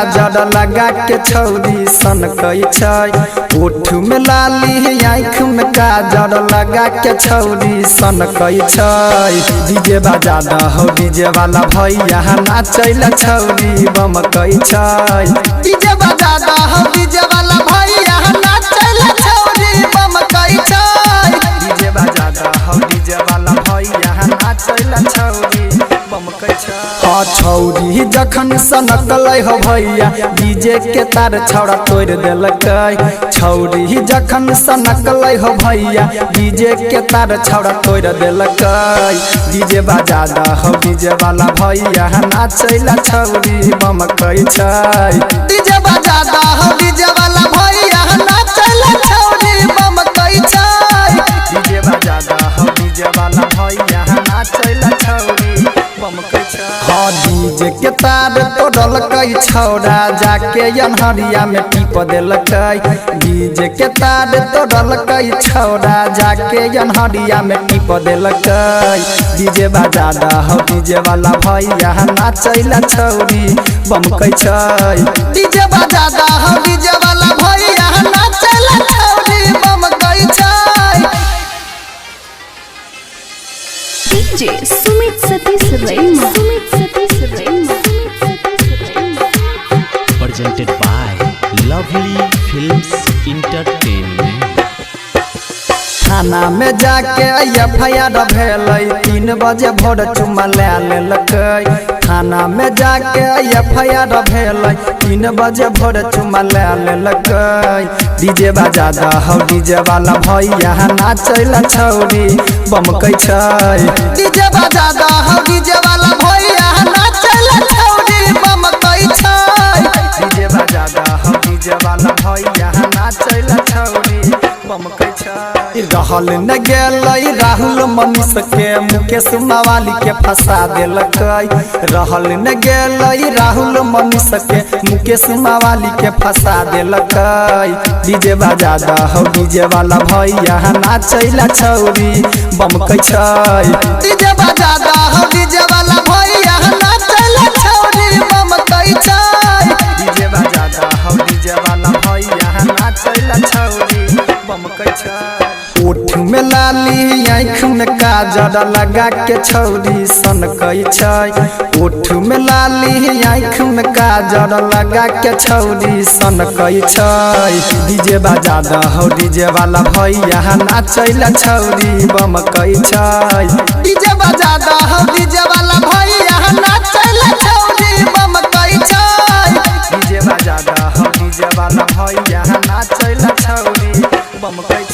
काजर लगा के छौरी सनकै छै। ओठ में लाली आँख में काजर लगा के छौरी सनकै छै। डीजे बजा दहो डीजे वाला भैया नाचैला छौरी बमकै छै। डीजे बजा दहो डीजे वाला भैया नाचैला छौरी बमकै छै। डीजे बजा दहो डीजे वाला भैया नाचैला छौरी बमकै छै। हाँ छौरी जखन सनकलै हो भैया डीजे के तार छौड़ा तोड़ देलकै। छौरी जखन सनकलै हो भैया डीजे के तार छौड़ा तोड़ देलकै। डीजे बजा दहो डीजे वाला भैया नाचैला छौरी बमकै छै। डीजे बजा दहो डीजे वाला भैया नाचैला छौरी बमकै छै। डीजे बजा दहो डीजे वाला भैया नाचैला छौरी बमकै छै। हाँ डीजे के तार तोड़लकै छौड़ा जाके अन्हरिया में टीप देलकै। डीजे के तार तोड़लकै छौड़ा जाके अन्हरिया में टीप देलकै। डीजे बजा दहो डीजे वाला भैया नाचैला छौरी बमकै छै। डीजे बजा दहो डीजे वाला भैया नाचैला छौरी बमकै छै। DJ Sumit Satish Raima. Sumit Satish Raima. Presented by Lovely Films Entertainment. थाना में जाके एफ.आई.आर. भेलै 3 बजे भोर चुमा ले लेलकै। थाना में जाके एफ.आई.आर. भेलै 3 बजे भोर चुमा ले लेलकै। डीजे बजा दहो डीजे वाला भैया नाचैला छौरी बमकै छै। डीजे बजा दहो डीजे वाला भैया नाचैला छौरी बमकै छै। डीजे बजा दहो डीजे वाला भैया नाचैला छौरी बमकै छै। रहल न गेलै राहुल मनीष के मुकेश मवाली के फंसा देलकै। रहल न गेलै राहुल मनीष के मुकेश मवाली के फंसा देलकै। डीजे बजा दहो डीजे वाला भैया नाचैला छौरी बमकै छै। डीजे बजा दहो डीजे वाला भैया नाचैला छौरी बमकै छै। डीजे बजा दहो डीजे वाला भैया नाचैला छौरी बमकै छै। ओठ में लाली आँख में काजर लगा के छौरी सनकै छै। ओठ में लाली आँख में काजर लगा के छौरी सनकै छै। डीजे बजा दहो डीजे वाला भैया नाचैला छौरी बमकै छै। डीजे बजा दहो डीजे वाला भैया नाचैला छौरी बमकै छै। डीजे बजा दहो डीजे वाला भैया नाचैला छौरी बमकै छै।